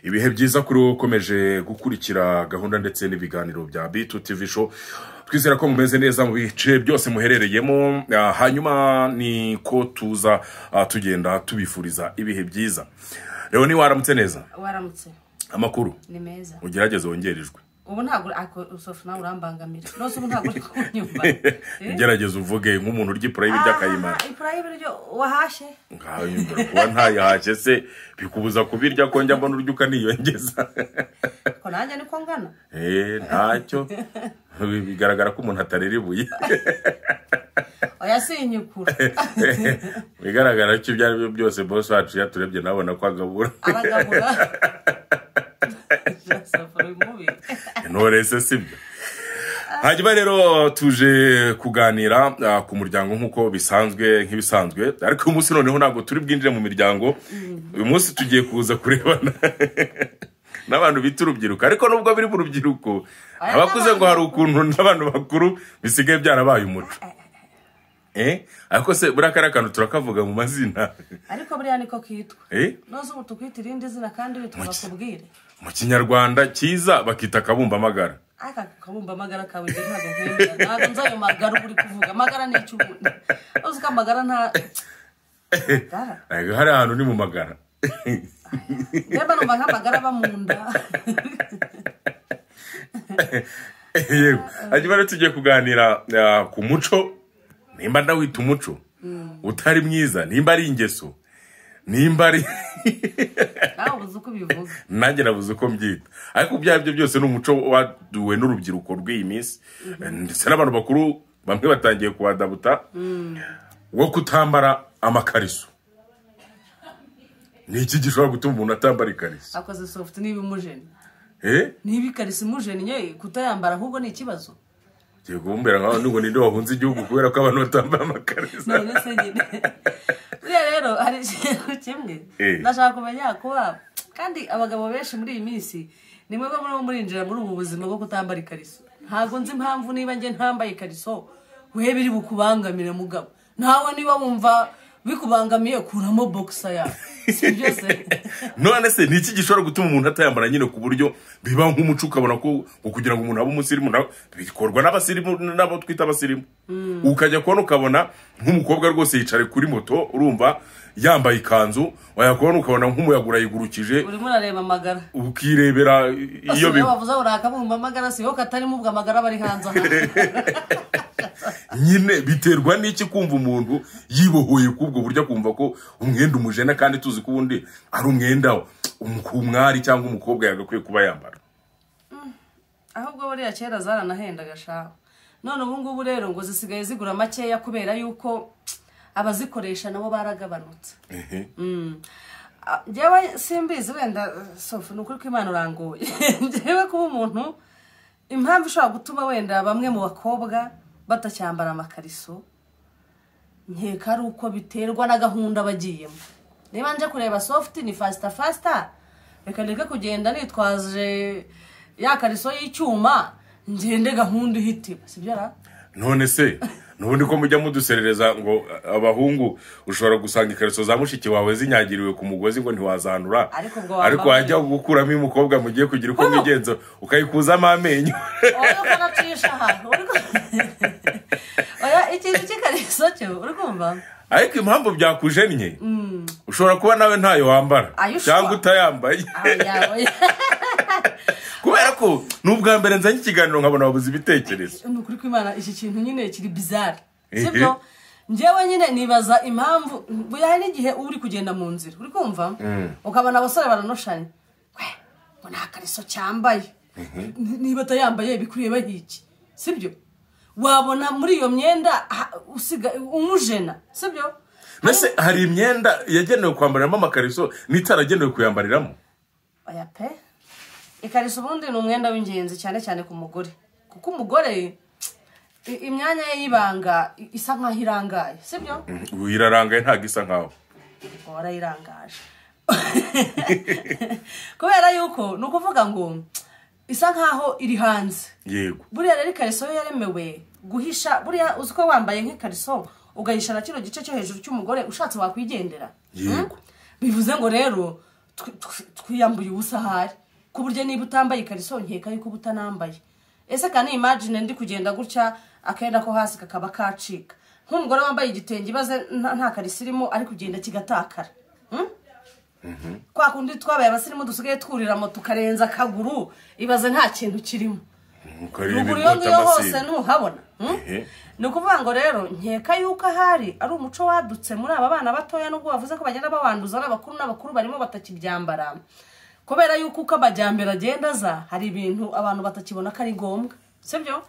Ibihe byiza kuri wowe ukomeje gukurikira gahunda ndetse n'ibiganiro bya B2 TV Show. Twizera ko mumeze neza mu bice byose muherereyemo, hanyuma ni ko tuza tugenda tubifuriza ibihe byiza. Rero ni waramutse neza? Waramutse. Amakuru ni meza. Ugerageze wongerijwe. Ubu ntabwo Sofu nawe urambangamira. Nose ubu ntabwo uri kunyumva. Gerageza uvuge nk'umuntu urya ipura y'ibiryo akayimara. Ipura y'ibiryo wahashe? Ngaho nyumvira kuba ntayahashe se bikubuza kubirya ko njya mbona urya ukaniyongeza. Ko nanjye niko ngana? Ntacyo. Bigaragara ko umuntu atarera ibuye. Oya sinyukura. Bigaragara ko ibyo ari byo byose boss wacu yaturebye nabona ko agabura. Aragabura. None se sibyo. Hanyuma rero tuje kuganira ku muryango nkuko bisanzwe nk'ibisanzwe, ariko uyu munsi noneho ntabwo turi bwinjire mu miryango. Uyu munsi tugiye kuza kurebana n'abantu bita urubyiruko, ariko nubwo biri mu rubyiruko abakuze ngo hari ukuntu n'abantu bakuru bisigaye byarabaye umuco. Ariko se buriya kariya kantu turakavuga mu mazina. Ariko buriya niko kitwa. Noze ubu tukwita irindi zina kandi bitwa bakubwire. Mu Kinyarwanda cyiza bakita kabumbamagara. Aka kabumbamagara kawe nje ntabwo nkwemera. Ntabwo nzi ayo magara uri kuvuga. Amagara ni iki ubundi? Uzi ko amagara nta hari ahantu ni mu magara. Yaba numva nk'amagara aba mu nda. Yego. Hanyuma rero tugiye kuganira ku muco. Nimba ndawita umuco utari mwiza, nimba ari ingeso, nimba ari nawe ubuze uko ubivuga, nanjye nabuze uko mbyita, ariko ibyo aribyo byose ni umuco waduwe n'urubyiruko rw'iyi minsi, ndetse n'abantu bakuru bamwe batangiye kuwadabuta, wo kutambara amakariso. Ni iki gishobora gutuma umuntu atambara ikariso? Akoze soft niba imujene. Niba ikariso imujene kutayambara ahubwo ni ikibazo. Kumbera nkaho nubwo ninde wahunze igihugu kubera ko abantu batambara amakariso. None se nyine. Buriya rero hari ikintu kimwe ndashaka kumenya kuba kandi abagabo benshi muri iyi minsi ni mwebwe muri murinjira muri ubu buzima bwo kutambara ikariso. Ntabwo nzi impamvu niba nge ntambaye ikariso we biri bukubangamire mugabo. Nawe niba wumva bikubangamiye kuramo boxer yawe. Sibyo se? None se ni iki gishobora gutuma umuntu atayambara nyine ku buryo biba nk'umuco ukabona ko kugira ngo umuntu abe umusirimu bikorwa n'abasirimu nabo twita abasirimu. Ukajya kubona ukabona nk'umukobwa rwose yicare kuri moto urumva yambaye ikanzu, wayakubona ukabona nk'umuyaga urayigurukije. Urimo urareba amagara. Ukirebera iyo bivuze urakabumba amagara si yo katarimo ubwo amagara bari hanze. Nyine biterwa n'iki kumva umuntu yibohoye kubwo buryo kumva ko umwenda umujena kandi tuzi ko ubundi ari umwenda umwari cyangwa umukobwa yagakwiye kuba yambara. Ahubwo buriya kera zaranahendaga shaho. None ubu ngubu rero ngo zisigaye zigura makeya kubera yuko abazikoresha nabo baragabanutse. Njyewe simbizi wenda Sofu nukuri ko Imana urangoye. Njyewe kuba umuntu impamvu ishobora gutuma wenda bamwe mu bakobwa batacyambara amakariso nkeka ari uko biterwa na gahunda bagiyemo. Niba nje kureba soft ni faster faster reka ndeke kugenda nitwaje ya kariso y'icyuma ngende gahunda ihite, sibyo ra? None se nubundi ko mujya muduserereza ngo abahungu ushobora gusanga ikariso za mushiki wawe zinyagiriwe ku mugozi ngo ntiwazanura, ariko wajya gukuramo umukobwa mugiye kugira uko mwigenzo ukayikuzamo amenyo. Oya ukanacisha ahantu. Oya ikintu cy'ikariso cyo uri kumva? Ariko impamvu byakujennye ushobora kuba nawe ntayo wambara cyangwa utayambaye. Kubera ko nubwa mbere nzanye ikiganiro nkabona babuze ibitekerezo. Ni ukuri ko Imana iki kintu nyine kiri bizarre. Sibyo? Njyewe nyine nibaza impamvu buya hari igihe uri kugenda mu nzira uri kumva ukabona abasore baranoshanye ngo nta kariso cyambaye, niba atayambaye bikuriye bahiki, sibyo? Wabona muri iyo myenda usiga umujena, sibyo? Nese hari imyenda yagenewe kwambariramo amakariso n'itaragenewe kuyambariramo? Oya pe. Ikariso ubundi ni umwenda w'ingenzi cyane cyane ku mugore, kuko umugore imyanya ye y'ibanga isa nkaho irangaye, sibyo? Irarangaye ntabwo isa nkaho. Warayirangaje. Kubera yuko ni ukuvuga ngo isa nkaho iri hanze. Yego. Buriya rero ikariso yo yaremewe guhisha, buriya uzi ko wambaye nk'ikariso ugahisha na kino gice cyo hejuru cy'umugore ushatse wakwigendera. Yego. Bivuze ngo rero Twiyambuye ubusa ahari, ku buryo niba utambaye ikariso nkeka yuko uba utanambaye. Ese kandi imagine ndi kugenda gutya, akenda ko hasi kakaba kacika, nk'umugore wambaye igitenge, ibaze nta kariso irimo, ari kugenda kigatakara. Kwa kundi twabaye abasirimu dusigaye twurira moto tukarenza akaguru, ibaze nta kintu kirimo. Ukareba Ruguru iyo inkota ngiyo hose amasinde. ntuhabona. Ni ukuvuga ngo rero nkeka yuko ahari ari umuco wadutse muri aba bana batoya, nubwo bavuze ko bagenda bawanduza n'abakuru, n'abakuru barimo batakibyambara, kubera yuko uko amajyambere agenda aza hari ibintu abantu batakibona ko ari ngombwa, sibyo?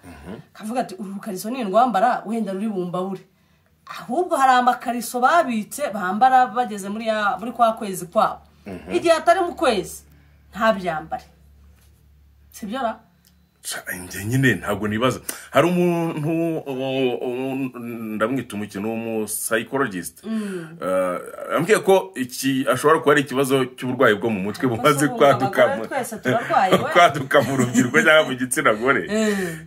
Kavuga ati uru rukariso nindwambara wenda ruri bumbabure. Ahubwo hari amakariso babitse bambara bageze muri kwa kwezi kwabo, igihe atari mu kwezi ntabyambare, sibyo ra? Njye nyine ntabwo nibaza. Hari umuntu ndamwita umukino w'umu psychologist, ambwiye ko iki ashobora kuba ari ikibazo cy'uburwayi bwo mu mutwe bumaze Ubu kwaduka abagore twese turarwaye we. kwaduka mu rubyiruko cyangwa mu gitsina gore,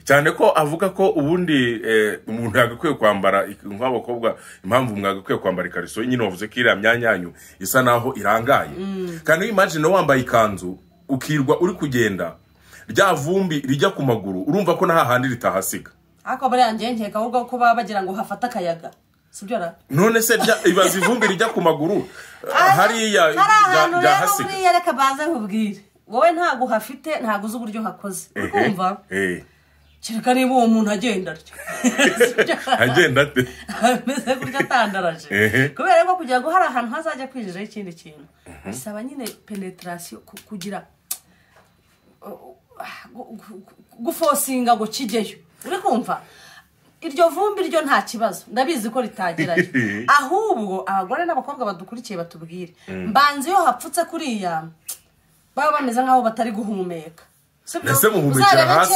cyane ko avuga ko ubundi umuntu yagakwiye kwambara nk'abakobwa, impamvu mwagakwiye kwambara ikariso nyine, wavuze ko iriya myanya yanyu isa naho irangaye. Kandi imagine wambaye ikanzu ukirwa uri kugenda, rya vumbi rijya ku maguru, urumva ko nta handi ritahasiga. Ariko buriya njye nkeka ahubwo ko baba bagira ngo hafate akayaga, sibyo ra? None se ibaza ivumbi rijya ku maguru hariya Hari ahantu rero ryahasiga. Buriya reka baze nkubwire, wowe ntabwo uhafite, ntabwo uzi uburyo hakoze, uri kumva? Kereka niba uwo muntu agenda atyo. Sibyo? Agenda ate? Ameze gutya atandaraje. Kubera ko kugira ngo hari ahantu hazajya kwinjiraho ikindi kintu bisaba nyine pénétration, kugira gufosinga ngo kijyeyo, uri kumva? Iryo vumbi ryo nta kibazo, ndabizi ko ritagerayo. Ahubwo abagore n'abakobwa badukurikiye batubwire, mbanza iyo hapfutse kuriya baba bameze nk'aho batari guhumeka. Sibyo? Ese muhumekera Uzarebe hasi?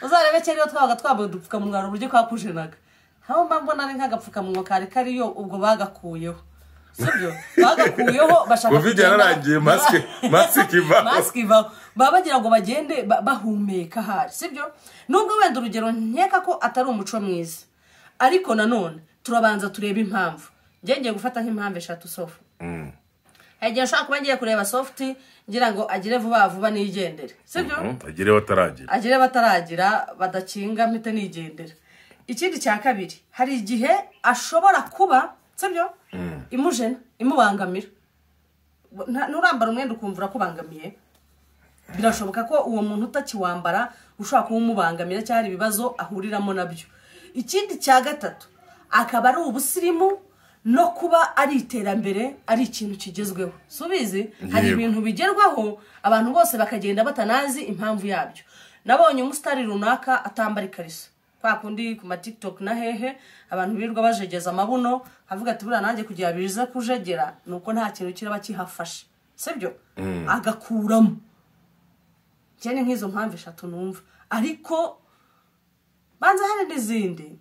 Uzarebe kera iyo twabaga twambaye udupfukamunwa, hari uburyo kakujenaga, aho mba mbona ari nk'agapfukamunwa kari kariyo, ubwo bagakuyeho, sibyo? Bagakuyeho bashaka Covid yararangiye, masike ivaho. Masike ivaho, baba bagira ngo bagende bahumeka ahari, sibyo? Nubwo wenda urugero nkeka ko atari umuco mwiza, ariko nanone turabanza turebe impamvu. Njye ngiye gufata nk'impamvu eshatu sofu. Hari igihe nshobora kuba ngiye kureba sofuti ngira ngo agire vuba vuba nigendere, sibyo? Agire bataragira. Agire bataragira, badakinga, mpite nigendera. Ikindi cya kabiri, hari igihe ashobora kuba, sibyo, imujena, imubangamira. Nturambara umwenda ukumva urakubangamiye? Birashoboka ko uwo muntu utakiwambara ushobora kuba umubangamira cyangwa hari ibibazo ahuriramo nabyo. Ikindi cya gatatu akaba ari ubusirimu no kuba ari iterambere, ari ikintu kigezweho. Si ubizi hari ibintu bigerwaho abantu bose bakagenda batanazi impamvu yabyo. Nabonye umusitari runaka atambara ikariso, kwa kundi ku ma TikTok na hehe abantu birirwa bajegeza amabuno, avuga ati buriya nanjye kugira bize kujegera nuko nta kintu kiraba kihafashe, sibyo? Agakuramo. Njye ni nk'izo mpamvu eshatu numva, ariko banza hari n'izindi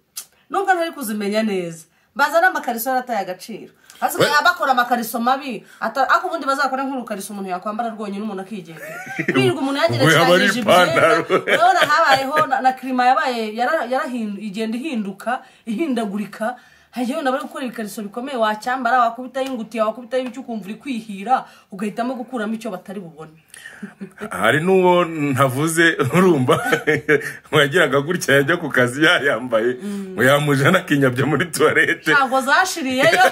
nubwo ntari kuzimenya neza. Baza n'amakariso yarataye agaciro, hasigaye bakora amakariso mabi, ariko ubundi bazakora nk'urukariso umuntu yakwambara rwonyine umuntu akigendera, kwirirwa umuntu Ubwo yaba ari yagerekeranyije ipantaro. imyenda. Urabona habayeho na climat yabaye igenda ihinduka, ihindagurika. Hari igihe wenda bari gukora ibikariso bikomeye, wacyambara wakubitaho ingutiya, wakubitaho ibicyo, ukumva uri kwihira, ugahitamo gukuramo icyo batari bubone. Hari n'uwo ntavuze, urumva ngo yagiraga gutya yajya ku kazi yayambaye, ngo yamujana akinyabya muri toilette. Ntabwo zashiriyeyo.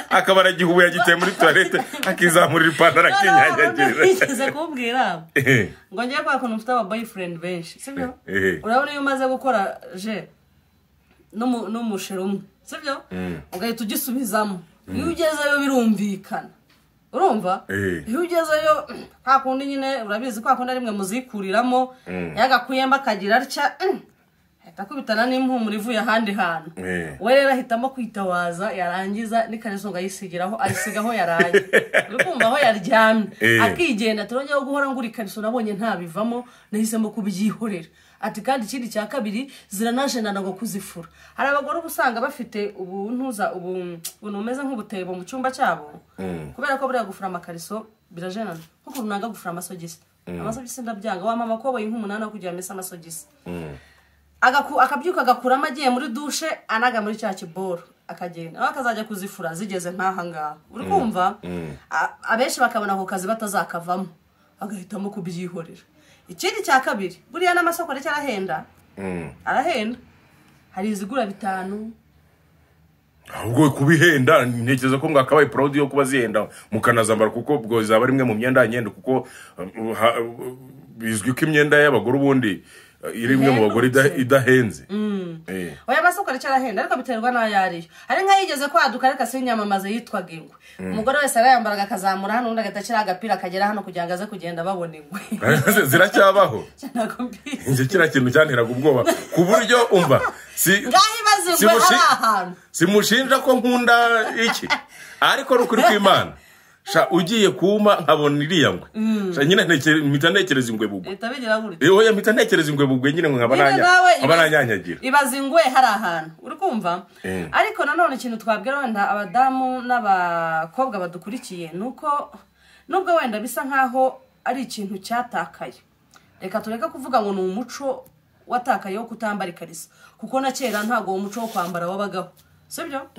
Akaba aragihubuye, agiteye muri toilette, akizamurira ipantaro akinyanyagirira. Wigeze kumbwira ngo ngiye kwa kuntu mfite aba boyfriend benshi, sibyo? Urabona iyo umaze gukora je n'umusheri umwe, sibyo, ugahita ugisubizamo, iyo ugezeyo birumvikana, urumva? Iyo ugezeyo kwa kundi nyine urabizi, kwa kundi rimwe muzikuriramo, yagakuyemo akagira atya, ahita akubitana n'impumuro ivuye ahandi hantu. We rero ahitamo kwitawaza, yarangiza n'ikariso ngo ayisigiraho, ayisigaho yaraye, uri kumva, aho yaryamye, akigenda. Turongeyeho guhora ngura ikariso, nabonye ntabivamo, nahisemo kubyihorera. Ati kandi ikindi cya kabiri, ziranajenana ngo kuzifura. Hari abagore uba usanga bafite ubuntuza ubu buntu bumeze nk'ubutebo mu cyumba cyabo, kubera ko buriya gufura amakariso birajenana, nk'ukuntu nanga gufura amasogisi. Amasogisi ndabyanga, wa mama koboye nk'umunani wo kugira amese amasogisi. Akabyuka agakuramo agiye muri douche, anaga muri cya kiboro. akagenda nawe akazajya kuzifura zigeze nk'aha ngaha, uri kumva? Abenshi bakabona ako kazi batazakavamo, agahitamo kubyihorera. Ikindi cya kabiri, buriya n'amasoko aracyo arahenda, arahenda, hari izigura 5. Ahubwo kubihenda ntekereza ko mwakabaye proud yo kuba zihenda mukanazambara, kuko ubwo zaba ari imwe mu myenda yanyenda, kuko bizwi ko imyenda y'abagore ubundi iri imwe mu bagore idahenze. Oya, amasoko aracyo arahenda, ariko biterwa n'ayo ariyo. Hari nk'ayigeze kwaduka ariko sinyamamaze yitwaga ingwe, umugore wese arayambaraga akazamura hano, undi agahita ashyiraho agapira akagera hano kugira ngo aze kugenda babona ingwe. Ziracyabaho? Ntabwo mbizi. Njye kiriya kintu cyanteraga ubwoba ku buryo umva si Ngaho ibaze ingwe hari ahantu. Simushinja ko nkunda iki, ariko ni ukuri kw'Imana. Sha ugiye kuma nkabona iriya ngwe. Sha nyine mpita ntekereza ingwe bugwe. Leta bigira gutya. Oya, mpita ntekereza ingwe bugwe nyine ngo nkaba Nyine nawe nkaba nanyanyagira. Ibaze ingwe hari ahantu, uri kumva? Ariko nanone ikintu twabwira wenda abadamu n'abakobwa badukurikiye nuko nubwo wenda bisa nkaho ari ikintu cyatakaye, reka tureke kuvuga ngo ni umuco watakaye wo kutambara ikariso, kuko na kera ntabwo uwo muco wo kwambara wabagaho, sibyo?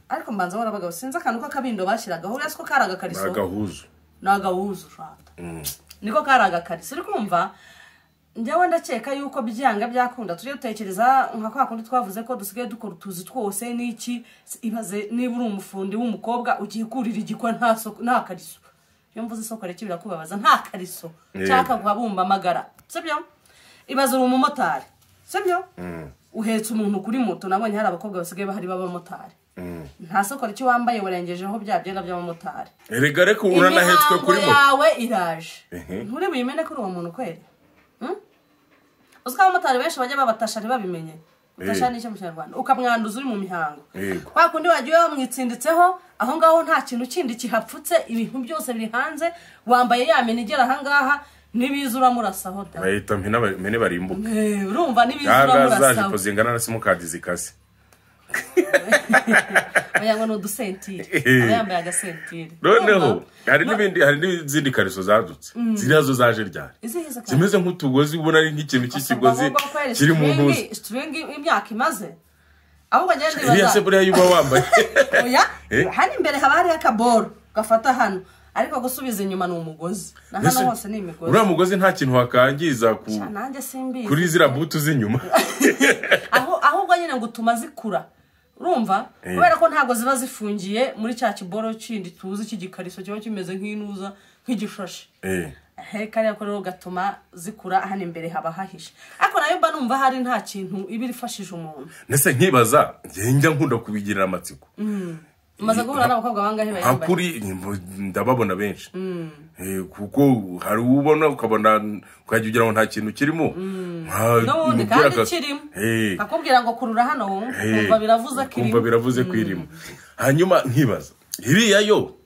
Ariko mbanza warabagaho, sinzi akantu k'akabindo bashyiragaho, uriya siko kari agakariso? Agahuzu. Ni agahuzu, shata. Niko kari agakariso, uri kumva? Njyewe ndakeka yuko byanga byakunda tujye dutekereza nka kwa kundi twavuze ko dusigaye dukora utuzi twose n'iki. Ibaze niba uri umufundi w'umukobwa ugiye kurira igikwa nta soko, nta kariso. Iyo mvuze isoko reki birakubabaza, nta kariso. Cyaka guhabumba amagara, sibyo? Ibaze uri umumotari, sibyo? Uhetse umuntu kuri moto, nabonye hari abakobwa basigaye bahari b'abamotari. Nta soko reki wambaye, warengejeho bya byenda by'abamotari. Erega reka uranahetswe kuri moto. Imihango yawe iraje. Nturi buyimene kuri uwo muntu kweri? Uziko abamotari benshi bajya babatasha ntibabimenye. Utasha n'icyo mu Kinyarwanda, ukamwanduza uri mu mihango. Kwa kundi wagiye wamwitsinditseho, aho ngaho nta kintu kindi kihapfutse, ibintu byose biri hanze, wambaye ya mini igera aha ngaha, nibiza uramurasaho da. Bahita mpine barimbuka. Urumva nibiza Cyangwa uramurasaho. zaje ko zingana na simukadi zikase. Oya, ngo ni udusentire. Aba yambaye agasentire. Noneho Urumva? hari n'ibindi, hari n'izindi kariso zadutse. Ziriya zo zaje ryari? Izihe zo kariso? Zimeze nk'utugozi, ubona ari nk'ikintu cy'ikigozi Ahubwo kweri kiri mu ntuzi. String imyaka imaze. Ahubwo njye ndibaza. Iriya se buriya yuba wambaye? Oya, hano imbere haba hariho akaboro gafata hano, ariko gusubiza inyuma ni umugozi. Na hano Mbese hose ni imigozi. Uriya mugozi nta kintu wakangiza Sha, nanjye simbizi. kuri ziriya butu z'inyuma. Ahubwo nyine ngo utuma zikura. Urumva? Kubera ko ntabwo ziba zifungiye muri cya kiboro kindi tuzi cy'igikariso kiba kimeze nk'inuza, nk'igishashi. Kariya ko rero gatuma zikura, hano imbere haba hahishe. Ariko nayo mba numva hari nta kintu iba irifashije umuntu. Nese nkibaza, njye njya nkunda kubigirira amatsiko. Umaze guhura n'abakobwa bangahe bayambaye? Hakuri ndababona benshi. Kuko hari ubona ukabona ukajya ugira ngo nta kintu kirimo. N'ubundi kandi kirimo. Akubwira ngo kurura hano wumva, kumva biravuze ko irimo. Kumva biravuze ko irimo. Hanyuma nkibaza, iriya yo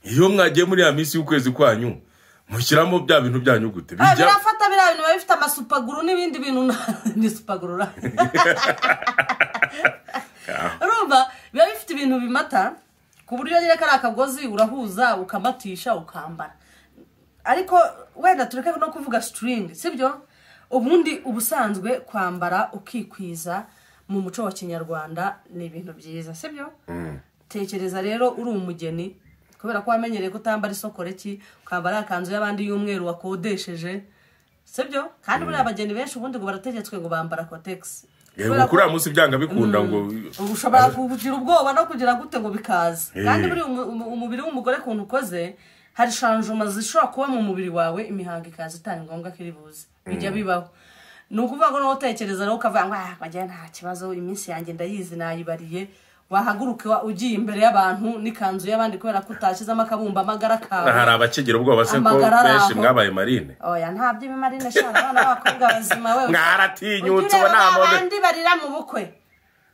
iyo mwagiye muri ya minsi y'ukwezi kwanyu mushyiramo bya bintu byanyu gute? Bijya Birafata biriya bintu biba bifite amasupaguru n'ibindi bintu ni supaguru ra. Urumva biba bifite ibintu bimata ku buryo nyine kari akagozi urahuza ukamatisha ukambara. Ariko wenda tureke no kuvuga string, sibyo? Ubundi ubusanzwe kwambara ukikwiza mu muco wa Kinyarwanda ni ibintu byiza, sibyo? Tekereza rero uri umugeni, kubera ko wamenyereye kutambara isokoreki, ukambara akanzu y'abandi y'umweru wakodesheje, sibyo? Kandi buriya abageni benshi ubundi ngo barategetswe ngo bambara kotex. Yego, kuri uriya munsi byanga bikunda ngo ushobora kugira ubwoba no kugira gute ngo bikaza. Kandi buri umubiri w'umugore kuntu ukoze, hari changement zishobora kuba mu mubiri wawe, imihango ikaza itari ngombwa ko iri buze. Bijya bibaho. Ni ukuvuga ngo nawe utekereza rero ukavuga ngo, bajya nta kibazo, iminsi yanjye ndayizi nayibariye. Wahaguruka ugiye imbere y'abantu n'ikanzu y'abandi kubera ko utashyizemo akabumba amagara kawe. Hari abakigira ubwoba se ko Amagara ari benshi aho. mwabaye marine? Oya, nta by'ibimarine sha, abana b'abakobwa bazima wewe. Mwaratinyutse, Ujye ubu ureba nta muntu. Babandi barira mu bukwe.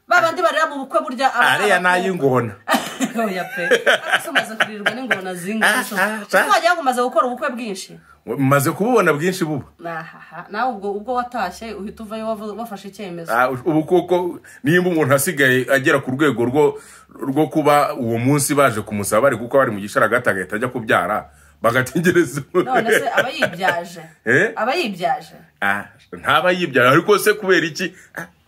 Babandi barira mu bukwe burya aba Ariya abakobwa. nay'ingona. Oya pe. Ariko umaze kurirwa n'ingona zingahe? Kuko wagira ngo umaze gukora ubukwe bwinshi. Maze kububona bwinshi buba. Ahaha, nawe ubwo watashye uhita uvayo wafashe icyemezo. Ubu koko nimba umuntu asigaye agera ku rwego rwo kuba uwo munsi baje kumusaba bari kuko bari mu gisharagati agahita ajya kubyara bagategereza. None se aba yibyaje? Aba yibyaje? Ntaba yibyaje, ariko se kubera iki?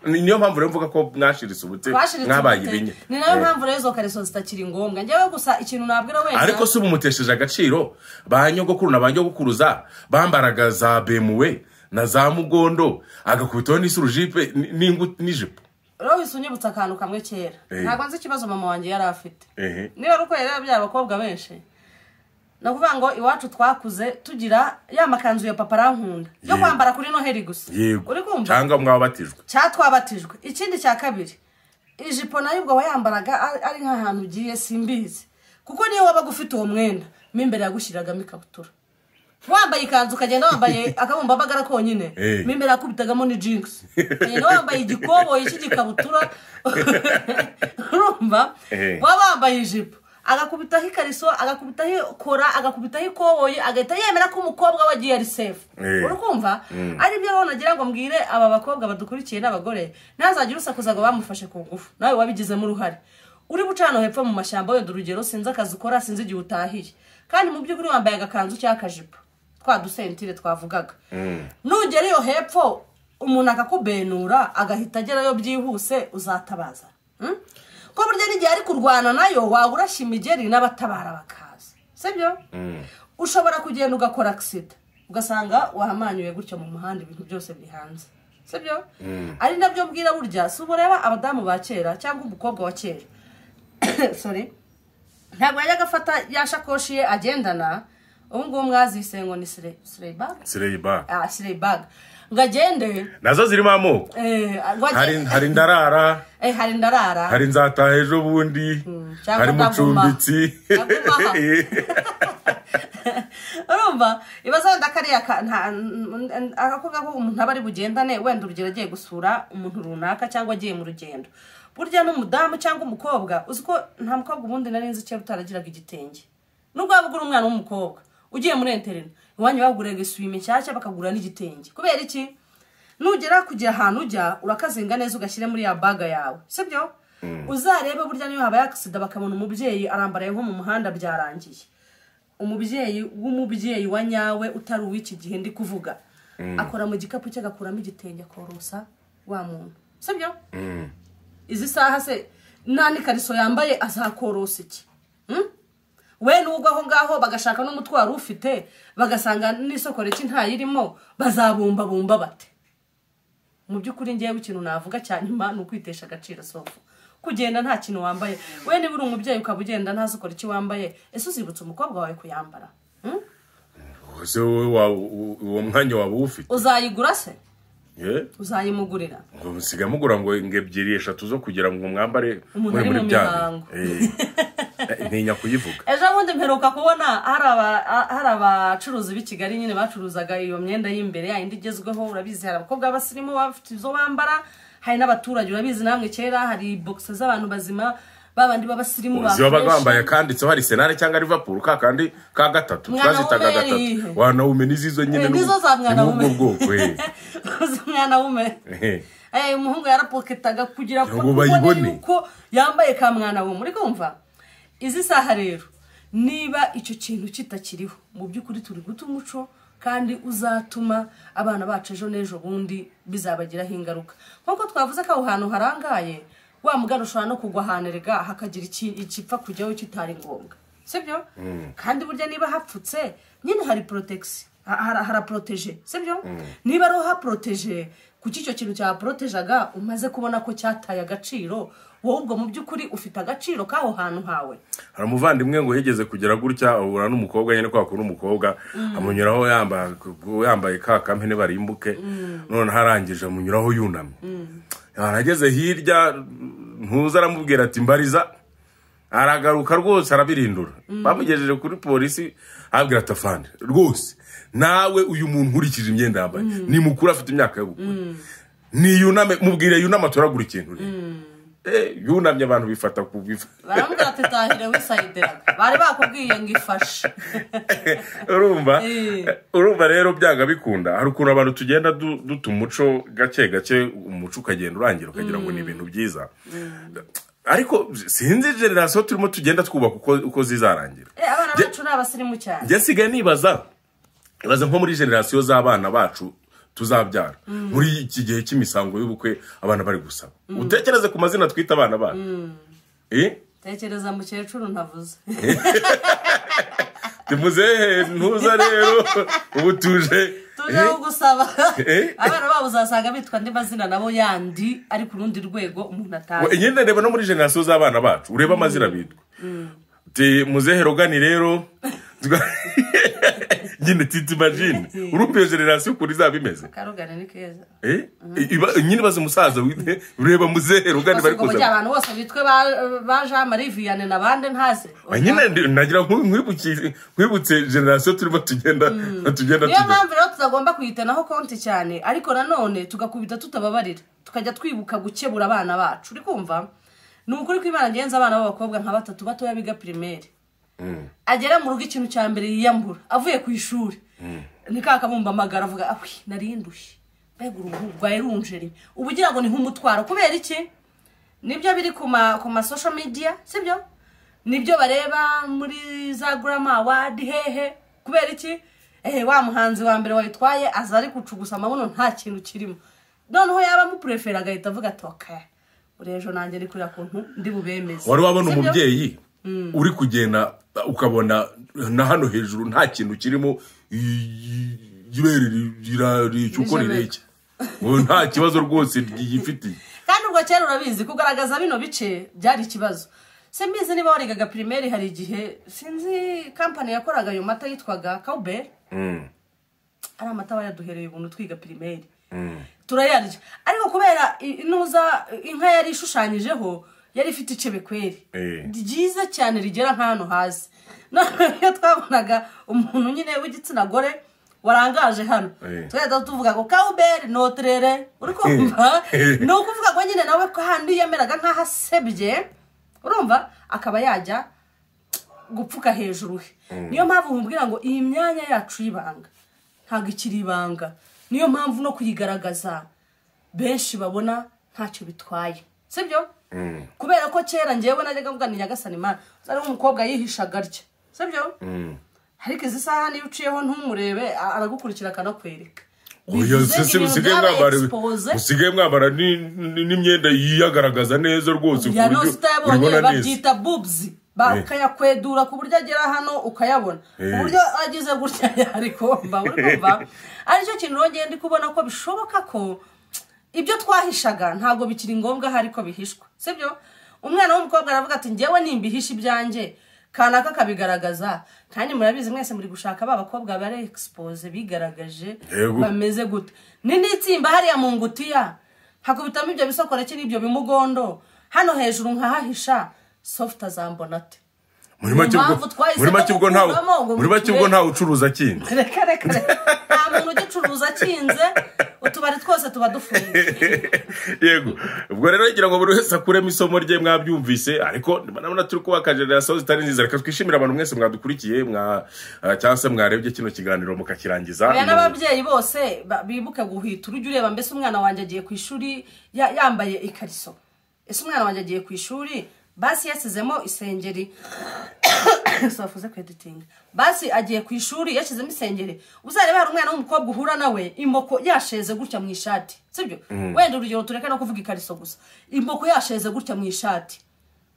Niyo mpamvu rero mvuga ko mwashiritse ubute, mwabaye ibinya. Ni nayo mpamvu rero izo kariso zitakiri ngombwa. Njyewe gusa ikintu nabwira wenda, ariko si ubumutesheje agaciro ba nyogokuru na ba nyogokuruza bambaraga za BMW na za mugondo, agakubitaho n'isurujipe n'ijipo. Rero wisunyibutsa akantu kamwe kera, ntabwo nzi ikibazo mama wanjye yari afite. Niba ari uko yari yabyaye abakobwa benshi, ni ukuvuga ngo iwacu twakuze tugira ya makanzu ya papa arankunda yo kwambara kuri Noheli gusa. Uri kumva? Cyangwa mwabatijwe. Cyatwabatijwe. Ikindi cya kabiri, ijipo nayo ubwo wayambaraga ari nk'ahantu ugiye simbizi, kuko niyo wabaga ufite uwo mwenda mo imbere yagushyiragamo ikabutura. Wambaye ikanzu ukagenda wambaye akabumbabagara konyine, mo imbere yakubitagamo ni jinx, ukagenda wambaye igikoboyi cy'igikabutura, urumva? Waba wambaye ijipo, agakubitaho ikariso, agakubitaho kora, agakubitaho ikoboyi, agahita yemera ko umukobwa we agiye ari safe. Uri kumva? Ari byo rero nagira ngo mbwire aba bakobwa badukurikiye n'abagore, ntazagire usakuza ngo bamufashe ku ngufu, nawe wabigizemo uruhare. Uri bucano hepfo mu mashyamba, wenda urugero, sinzi akazi ukora, sinzi igihe utahiye, kandi mu by'ukuri wambaye agakanzu cyangwa akajipo, twa dusentire twavugaga, nugera iyo hepfo umuntu akakubenura agahita agerayo byihuse, uzatabaza? Ko burya n'igihe ari kurwana nayo waba urashya imigeri n'abatabara bakaza, sibyo? Ushobora kugenda ugakora accident, ugasanga wahamanyuye gutyo mu muhanda, ibintu byose biri hanze, sibyo? Ari nabyo mbwira, burya si ubureba abadamu ba kera cyangwa umukobwa wa kera, sorry, ntabwo yajyaga afata ya shakoshi ye agendana ubu ngubu mwazise ngo ni slay bag. Slay bag. Ah, slay bag, ngo agende. Nazo zirimo amoko. Ngo Hari ndarara. Hari ndarara. Hari nzataha ejo bundi. Cyangwa hari ndaguma. Mucumbitsi. Ndaguma. Urumva, ibaza wenda kariya agakobwa ko umuntu aba ari bugendane, wenda urugero agiye gusura umuntu runaka cyangwa agiye mu rugendo. Burya n'umudamu cyangwa umukobwa, uzi ko nta mukobwa ubundi nari nzi kera utaragiraga igitenge? Nubwo waba ugura umwana w'umukobwa ugiye muri internat, iwanyu baguraga isume nshyashya, bakagura n'igitenge. Kubera iki? Nugera kujya ahantu ujya, urakazinga neza, ugashyira muri ya bag yawe, sibyo? Uzarebe burya niyo habaye accident, bakabona umubyeyi arambaraye nko mu muhanda, byarangiye. Umubyeyi w'umubyeyi wa nyawe, utari uw'iki gihe ndi kuvuga, akora mu gikapu cye, agakuramo igitenge, akorosa wa muntu, sibyo? Izi saha se nta n'ikariso yambaye, azakorosa iki? We nubwo aho ngaho bagashaka n'umutwaro ufite, bagasanga n'isokoreki ntayirimo, bazabumbabumba bate? Mu by'ukuri ngewe ikintu navuga cya nyuma ni ukwitesha agaciro. Sofu kugenda nta kintu wambaye, we niba uri umubyeyi ukaba ugenda nta sokoreki wambaye, ese uzibutsa umukobwa wawe kuyambara? Ese wowe uwo mwanya waba uwufite? Uzayigura se? Eh? Uzayimugurira? Ngo musigaye mugura ngo ebyiri, eshatu zo kugira ngo mwambare Umuntu muri ari muri mu bya mihango. Ntinya kuyivuga. Ejo bundi mperuka kubona hari abacuruzi b'i Kigali nyine bacuruzaga iyo myenda y'imbere yayindi igezweho. Urabizi, hari abakobwa b'abasirimu bafite izo bambara, hari n'abaturage. Urabizi namwe, kera hari boxe z'abantu bazima, babandi b'abasirimu ba Uzi wabaga fresh. wambaye kanditseho Arsenal cyangwa Liverpool, ka kandi ka gatatu. Mwana Twazitaga wume gatatu. yari. Wanaume nizizo nyine. Nizo za mwana Ni wume. ubwo bwoko eh. Uzi mwana wume? Eh. Umuhungu yarapoketaga kugira ngo Ngo ubone bayibone. yuko yambaye ka mwana wume. Uri kumva? Izi saha rero, niba icyo kintu kitakiriho, mu by'ukuri turi guta umuco, kandi uzatuma abana bacu ejo n'ejo bundi bizabagiraho ingaruka. Nk'uko twavuze ko aho hantu harangaye, wa mugana ushobora no kugwa ahantu erega hakagira ikipfa kujyaho kitari ngombwa, sibyo? Kandi burya niba hapfutse nyine hari protection, haraprotégé, sibyo? Niba ariho haprotégé, kuki icyo kintu cyaporotejaga umaze kubona ko cyataye agaciro? Wowe ubwo mu by'ukuri ufite agaciro k'aho hantu hawe? Hari umuvandimwe ngo yigeze kugera gutya ahura n'umukobwa nyine, kwa kuntu umukobwa amunyuraho yambaye ka kampene barimbuke, none arangije amunyuraho yunamye. Arageze hirya ntuza, aramubwira ati: "Mbariza." Aragaruka rwose arabirindura, bamugejeje kuri polisi, abwira ati: "Afande, rwose nawe uyu muntu nkurikije imyenda yambaye ni mukuru, afite imyaka yo gukura, niyuname, mubwire yuname atoragura ikintu rero." Yunamye, abantu bifata ku bifa. Baramubwira ati: "Tahire wisayidiraga, bari bakubwiye ngo ifashe." Urumva? Eh. Urumva rero byanga bikunda hari ukuntu abantu tugenda duta umuco gake gake, umuco ukagenda urangira, ukagira ngo ni ibintu byiza, ariko sinzi génération turimo tugenda twubaka uko zizarangira. Abana bacu ni abasirimu cyane. Njye nsigaye nibaza, ibaza nko muri génération z'abana bacu. tuzabyara muri iki gihe cy'imisango y'ubukwe, abana bari gusaba, utekereze ku mazina twita abana bacu. Tekereza mukecuru ntavuze. Muzehe ntuza rero, ubu tuje tuje gusaba abana babo, uzasanga bitwa andi mazina nabo yandi ari ku rundi rwego umuntu atazi. Nyine reba no muri generasiyo z'abana bacu, urebe amazina bitwa. Muzehe Rogani rero nyine, t'imagines, urumva iyo generasiyo ukuntu izaba imeze? Karogani ni keza. Nyine baze umusaza, ureba muzehe Rogani bari kuza. Abantu bose bitwe ba Jean Marie Vianney n'abandi ntazi. Nyine nagira nkwibutse generasiyo turimo tugenda tugenda. Niyo mpamvu rero tutagomba kuyitenaho konti cyane, ariko nanone tugakubita tutababarira, tukajya twibuka gukebura abana bacu. Uri kumva, ni ukuri ko Imana ngenza abana b'abakobwa nka batatu batoya biga primaire, agera mu rugo ikintu cya mbere yiyambura avuye ku ishuri ni ka kabumba amagara, avuga: "Awi, narindushye, mbega uruhu rwaye runjeri." Uba ugira ngo ni nk'umutwaro. Kubera iki? Nibyo biri ku ma social media, sibyo? Nibyo bareba muri za Grammy Award hehe. Kubera iki? Wa muhanzi wa mbere wayitwaye aza ari kucugusa amabuno, nta kintu kirimo. Noneho yaba amuprefera agahita avuga ati: "Okay, ejo nanjye ni kuriya kuntu ndi bubemeze." Wari wabona umubyeyi uri kugenda ukabona na hano hejuru nta kintu kirimo, ibere rirareshya uko rireshya, nta kibazo rwose ryifitiye? Kandi ubwo kera urabizi, kugaragaza bino bice byari ikibazo. Simbizi niba warigaga primaire, hari igihe, sinzi kampani yakoraga ayo mata yitwaga Cowbell, ari amata bayaduhereye ubuntu twiga primaire, turayarya. Ariko kubera inuza inka yari ishushanyijeho, yari ifite icebe kweri ryiza cyane rigera nk'ahantu hasi. Noneho twabonaga umuntu nyine w'igitsina gore warangaje hano, twajya tuvuga ngo "Cowbell notrere." Uri kumva, ni ukuvuga ngo nyine nawe ko handi yameraga nk'aho asebye, urumva, akaba yajya gupfuka hejuru he. Niyo mpamvu nkubwira ngo iyi myanya yacu y'ibanga ntabwo ikiri ibanga. Niyo mpamvu no kuyigaragaza benshi babona ntacyo bitwaye, sibyo? Kubera ko kera ngewe najyaga mvuga ni Nyagasani Imana ari umukobwa yihishaga atya, sibyo? Ariko izi saha niyo uciyeho ntumurebe, aragukurikira akanakwereka. Musigaye mwambara n'imyenda yiyagaragaza neza rwose, ku buryo uribona neza. Babyita boobs, bakayakwedura ku buryo agera hano ukayabona, ku buryo agize gutya yarikomba. Uri kumva, aricyo kintu rongeye ndi kubona ko bishoboka ko ibyo twahishaga ntabwo bikiri ngombwa hari ko bihishwa, sibyo? Umwana w'umukobwa aravuga ati: "Ngewe nimbihisha ibyanjye, kanaka akabigaragaza." Kandi murabizi mwese muri gushaka ba bakobwa bari expose, bigaragaje, bameze gute. Ni n'itsimba hariya mu ngutiya, hakubitamo ibyo bisokoreke n'ibyo bimugondo, hano hejuru nkahahisha, soft azambona ate? Muri make ubwo ntawe, muri make ubwo ntawe ucuruza akinze. Reka reka, nta muntu ugicuruza akinze, utubari twose tuba dufunze. Yego, ubwo rero ngira ngo buri wese akuremo isomo rye, mwabyumvise. Ariko ndabona turi kubaka generasiyo zitari nziza. Reka twishimire abantu mwese mwadukurikiye, mwa cyangwa se mwarebye kino kiganiro mukakirangiza. Oya, n'ababyeyi bose bibuke guhita urujya ureba: mbese umwana wanjye agiye ku ishuri yambaye ikariso? Ese umwana wanjye agiye ku ishuri basi yasizemo isengeri? Safuze kweditinga. Basi agiye ku ishuri yashyizemo isengeri? Uzareba hari umwana w'umukobwa uhura nawe imoko yasheze gutya mu ishati, sibyo? Wenda urugero, tureke no kuvuga ikariso gusa, imoko yasheze gutya mu ishati,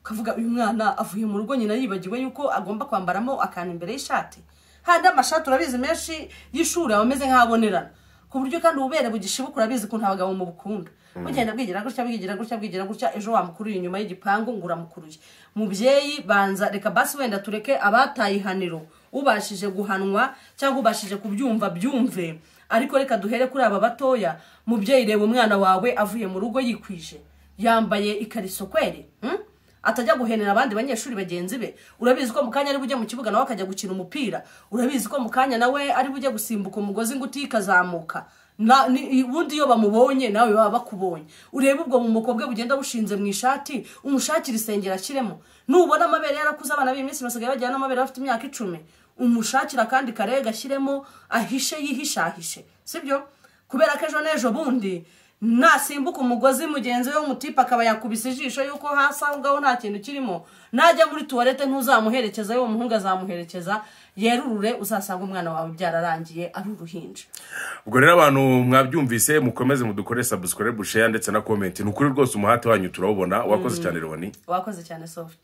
ukavuga: "Uyu mwana avuye mu rugo nyina yibagiwe yuko agomba kwambaramo akantu imbere y'ishati." Handi amashati urabizi menshi y'ishuri aba ameze nk'abonerana, ku buryo kandi ububere bugishibuka. Urabizi ukuntu abagabo mu bukunda bugenda bwigira gutya, bwigira gutya, bwigira gutya, ejo wamukuruye inyuma y'igipangu ngo uramukuruye. Mubyeyi, banza reka basi wenda tureke abataye ihaniro, ubashije guhanwa cyangwa ubashije kubyumva byumve, ariko reka duhere kuri aba batoya. Mubyeyi, reba umwana wawe avuye mu rugo yikwije, yambaye ikariso kweri, Atajya guhenera abandi banyeshuri bagenzi be. Urabizi ko mu kanya ari bujye mu kibuga nawe akajya gukina umupira. Urabizi ko mu kanya nawe ari bujye gusimbuka umugozi ngo utikazamuka. Ubundi iyo bamubonye nawe baba bakubonye. Urebe ubwo bumuko bwe bugenda bushinze mu ishati, umushakire isengero ashyiremo. Nubona amabere yarakuze, abana b'iyi minsi basigaye bagira n'amabere bafite imyaka 10, umushakira akandi kare gashyiremo, ahishe, yihishahishe, sibyo? Kubera ko ejo n'ejo bundi Nasimbuka umugozi, mugenzi we w'umutipe akaba yakubise ijisho yuko hasi aho ngaho nta kintu kirimo, najya muri tuwarete ntuzamuherekeza, y'uwo muhungu azamuherekeza yerurure, uzasanga umwana wawe byararangiye ari uruhinja. Ubwo rero abantu mwabyumvise, mukomeze mudukore subscribe, share ndetse na comment. Ni ukuri rwose umuhate wanyu turawubona. Wakoze cyane, Loni. Wakoze cyane, Soft.